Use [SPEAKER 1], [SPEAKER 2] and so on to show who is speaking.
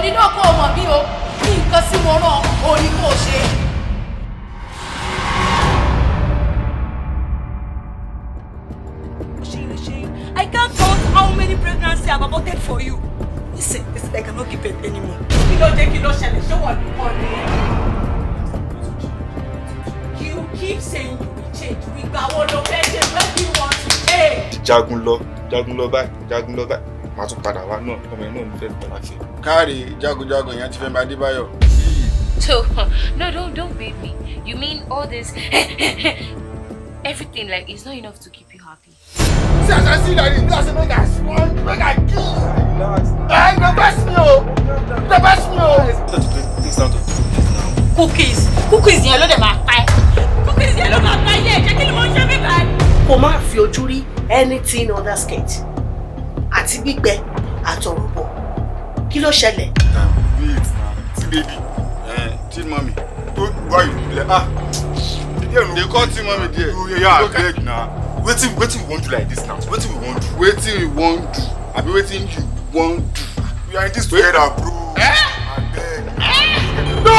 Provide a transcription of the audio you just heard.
[SPEAKER 1] Nínú kó o mọ̀ mí o, nǹkan tí mo rán o ní kó o ṣe.
[SPEAKER 2] I can't count how many pregnancy I've aborted for you. Listen, listen, I cannot keep it anymore.
[SPEAKER 1] Kí ló dé? Kí ló ṣẹlẹ̀? Ṣé wọ́n nìkan ni? You keep saying you will change. Ìgbà wo ló fẹ́ ṣe? When do you want to change?
[SPEAKER 3] Jagun lọ, jagun lọ báyìí, jagun lọ báyìí, màá tún padà wá náà, ọmọ ẹ náà ní fẹ́ padà fẹ́.
[SPEAKER 4] Káre, jagunjagun yẹn ti Fẹ́mi Adébáyọ̀.
[SPEAKER 5] So, no, don't bait me. You mean all this, everything, like, it's not enough to keep you happy?
[SPEAKER 4] See as I see like this, be like say make I swan, make I kill. Eh, you dey vex me o. You dey vex me o.
[SPEAKER 3] Things out of this now.
[SPEAKER 2] Cookies, cookies yẹn ló dẹ̀ máa pa ẹ́. Cookies yẹn ló máa pa ẹ́, jẹ́ kí ni mo ń ṣe mí báyìí?
[SPEAKER 6] Kò má fi ojú rí anything under skirt àti gbígbẹ àtọ̀rọ̀bọ̀. Kí ló ṣẹlẹ̀?
[SPEAKER 4] Wait na, tea baby, eh, tea mommy.
[SPEAKER 3] To why you like, ah?
[SPEAKER 4] They call tea mommy there.
[SPEAKER 3] Oh, yeah, abeg na. Wetin we wan do like this now? Wetin we wan do?
[SPEAKER 4] Wetin we wan do? Abi wetin you wan do?
[SPEAKER 3] We are in this together, bro.
[SPEAKER 4] Eh?
[SPEAKER 3] Abeg.
[SPEAKER 4] No!